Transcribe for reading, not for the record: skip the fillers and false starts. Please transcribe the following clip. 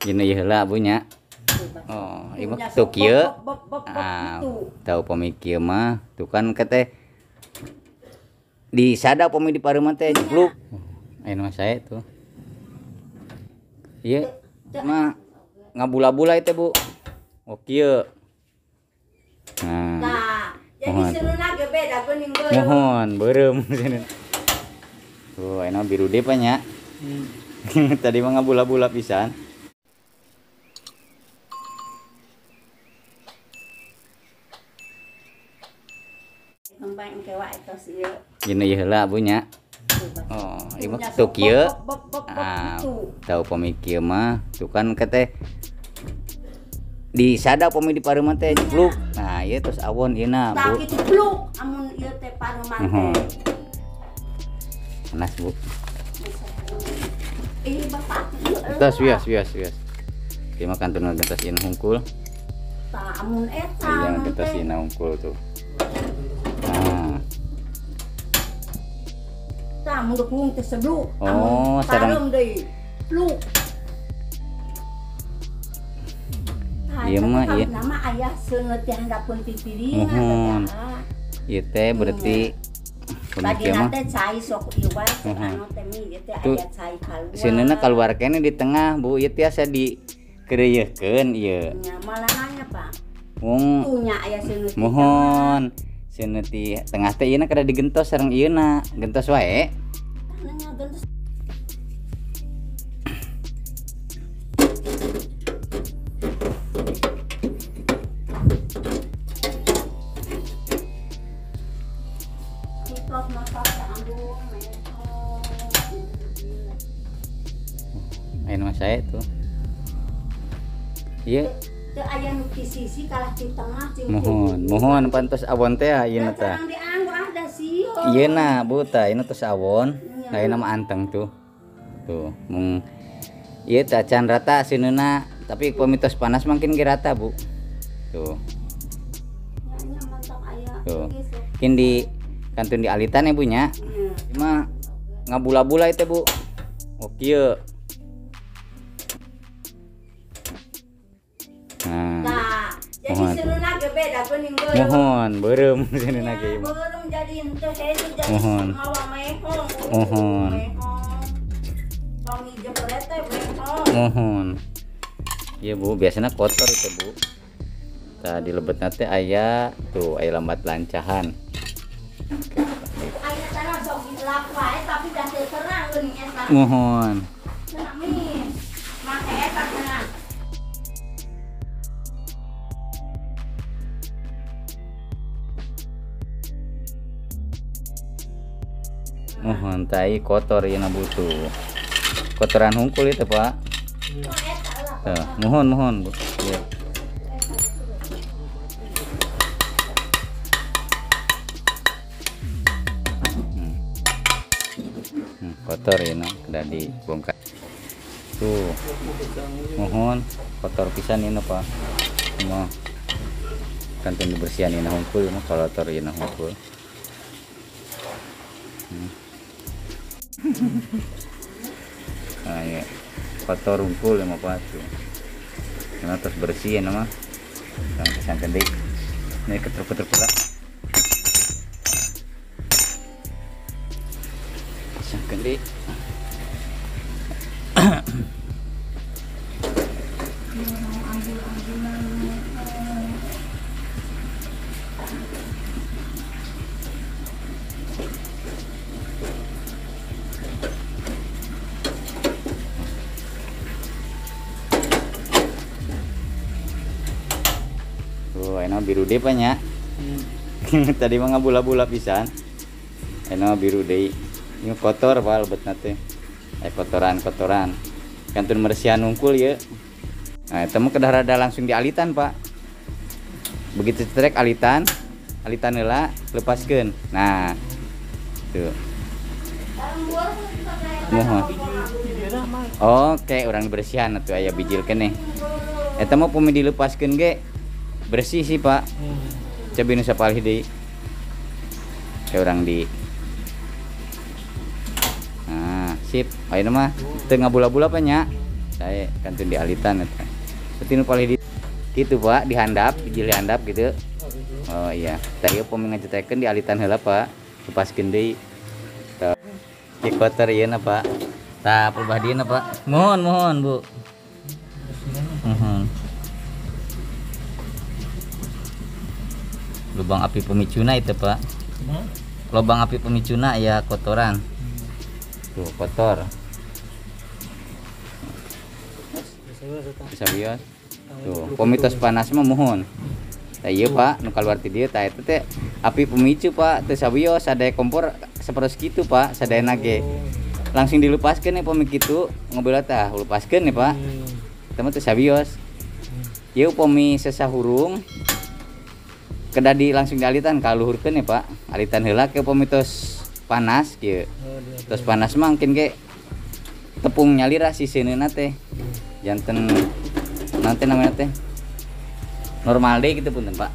Dina ieu heula Bu nya. Oh, ieu mah tuh kieu. Ah, tau pami kieu mah tuh kan teh disada pami di pareuman teh jebluk. Ayeuna mah sae tuh. Ieu mah ngabula-bula teh Bu. Oh kieu. Nah. Jadi seuneuhna ge beda geuning beureum. Mohon beureum seuneu. Tuh ayeuna biru deui pa nya. Tadi mah ngabula-bula pisan. Dina ieu heula Bu nya. Oh, ieu mah tuh kieu. Ah, tau pami kieu mah tuh kan teh disada pami di pareuman teh jebluk. Nah, ieu tos awon ieu na, Bu. Tah kitu bluk amun ieu teh pareuman teh. Panas, Bu. Ih, Bapak. Tos wios wios wios. Ieu mah kantun gentos ieu hungkul. Tah amun eta. Iya, gentos ieu hungkul tuh. Tah mun dukung teh sebluk. Oh, sareng deui. Pluk. Ieu mah ieu. Nama aya seungeut teh handapeun pipiringan. Muhun. Ieu teh berarti tadina teh cai sok ieu wae teh anu teh mi ieu teh aya cai kaluar. Seuneuna kaluar keneh di tengah, Bu. Ieu tiasa dikereuyekeun ieu. Nya malananya, Pak. Mung tuh nya aya seungeut. Muhun. Seuneu ti tengah teh ieuna kada digentos sareng ieuna, gentos wae. Nya gentos. Ayeuna mah sae tuh. Ieu teu aya nu ti sisi kalah ti tengah jeung muhun, muhun pantos awon teh ayeuna tah. Sareng dianggo ah da sieun. Ieu na Bu tah, ieu tos awon. Nah, ieu mah anteng tuh. Tuh, mung ieu teh can rata seuneuna, tapi upami tos panas mangkin ge rata, Bu. Tuh. Tuh. Kin di kantun di alitan ya Bu nya. Ieu mah ngabula-bula teh Bu. Oh kieu. Nah, jadi seuneuhna ge beda geuning beureum. Muhun, beureum seuneuhna ge. Beureum jadi henteu hese jadi mawa mehong. Muhun. Pami jepret teh mehong. Muhun. Ieu Bu, biasana kotor itu Bu. Tah di lebetna teh aya tuh aya lambat lancahan. Aya tanah sok dilap wae tapi da teu terang geuning eta. Muhun. Cenah mi. Make eta cenah. Mohon tai kotor ieu na butuh. Kotoran hungkul itu, Pak. Tuh, mohon mohon, Bu. Iya. Kotor ieu na udah dibongkar. Tuh. Mohon kotor pisan ieu na, Pak. Semua kantun dibersihan ieu na hungkul mah kotor ieu na hungkul. Nah, ya. Kotor hungkul ya mah Pak tuh. Nah, terus bersih ya nama. Sampai deui. Ini ketruk-ketruk pula. Sangkeun deui. Tuh, enak biru deh Pak nya. Tadi mah ngabula-bula pisan. Enak biru deui. Ini kotor Pak lebetna teh. Kotoran-kotoran. Kantun meresihan hungkul ieu. Nah, eta mah kedah rada langsung dialitan, Pak. Begitu cetrek alitan, alitan heula lepaskeun. Nah. Tuh. Mohon. Oke, urang bersihan atuh aya bijil keneh. Eta mah pumi dilepaskeun ge bersih sih Pak. Coba nu sapalih deui. Kayak orang di. Nah, sip. Ayeuna mah teu ngabula-bula pa nya. Saya kantun dialitan eta. Berarti nu palih di kitu Pak, dihandap, dijilih handap gitu. Oh iya, tah ieu pami ngajetekeun dialitan heula Pak, lepaskeun deui. Tah. Ieu kotor ieu na Pak. Tah perbah dieuna Pak. Mohon mohon Bu. Mohon. Lubang api pemicuna itu Pak. Lubang api pemicuna ya kotoran. Tuh kotor. Bisa bios. Tuh, pemitos panas mah mohon. Tah ieu Pak, nu kaluar ti dieu tah eta teh api pemicu Pak, teu sawios sadaya kompor sapertos kitu Pak, sadayana ge. Langsung dilepaskeun nih pami kitu, ngobrol tah lepaskeun nih Pak. Eta mah teu sawios. Ieu pami sesahurung kedah di langsung dialitan kaluhurkeun nih Pak. Alitan heula ke pami tos panas kieu. Tos panas mah mungkin ge tepung nyalira siseuneuna teh. Janten nanti namanya teh normal deh gitu punten Pak.